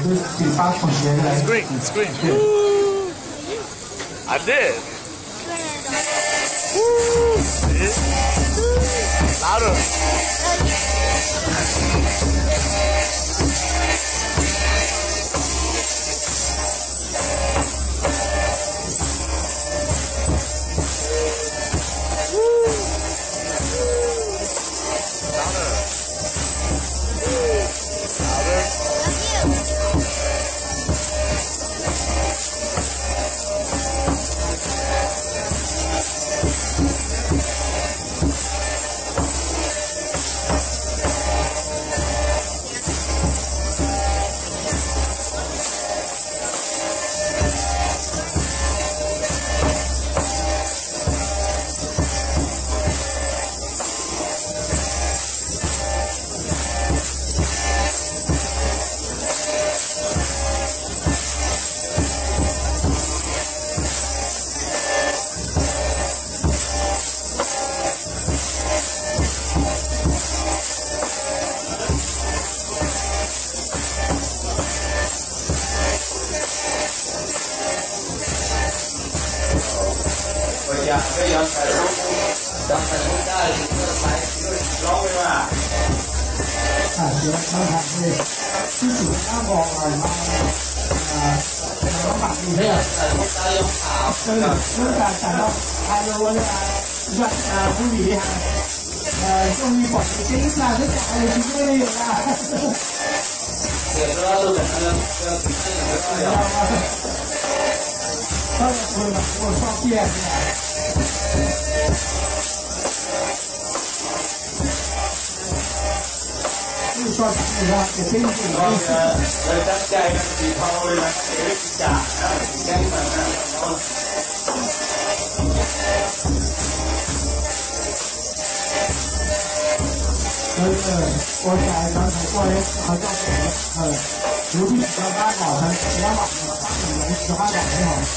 Scream, scream. I did. Woo! See? Louder. Louder. Ua cas peb cov ntxhais Hmoob, cov ntxhais Hmoob Dawb tsis tuaj xaiv, tsis tuaj hlub li mas. Tam sim no cov ntxhais twb tsis kam npog los no, mam li thiab. Hnub tas tas no hais los ua li, zoo li zoo li pom tseeb tseeb xwb, twb tsis hais li tsis muaj li lawm. Txhob ua txoj tiag. Lawv tab cai tsis dhau li, lawv tsis cam, tsis ceeb. Ua cas cov ntxhais tuaj qhov coj, kuv twb tsis rov qab los, thaum tsis rov qab los, rov qab los thiab os.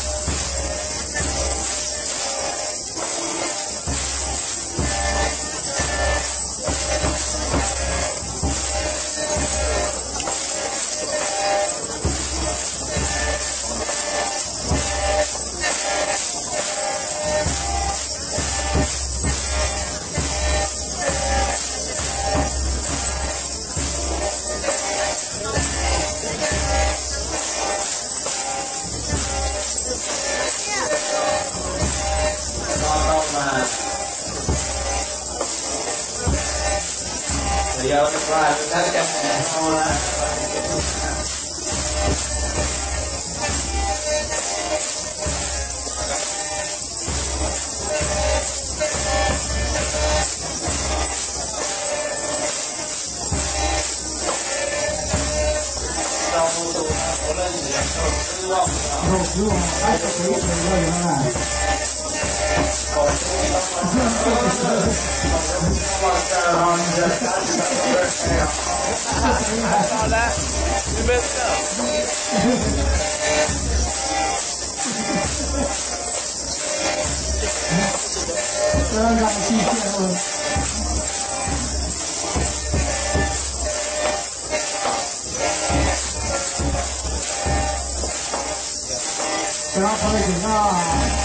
Cov no qhov no ces noj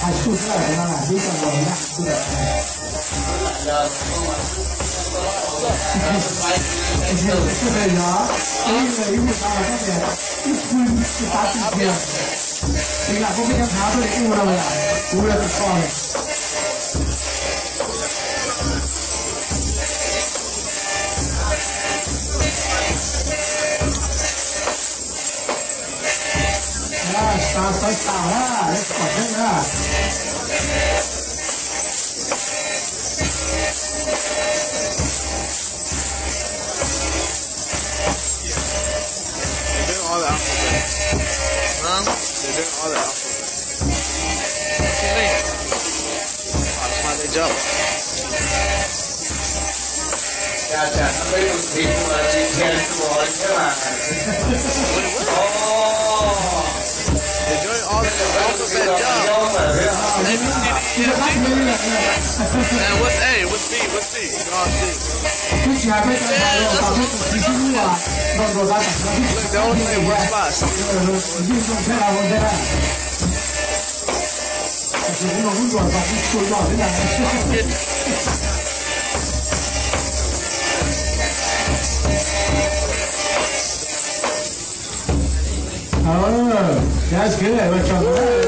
hais txuj xwb, cov no lam tib tau los noj hais txuj lawm. Yog ib mus tau los tab tias ib pw tsis tav tsis tiag. Ces lam kuv peb cov ntshav tuaj ib mus no yom, kuv los tsis kho li. Xav xaiv tas na, pom tseeb na. They doing all the alphabet. Huh? They doing all the alphabet. What's your name? Oh, that's why they jump. Wait, what? They doing all the alphabet. Look at that jump. Hey, what's A? What's B? What's C? Look at that. Look, they only play one spot. That's good.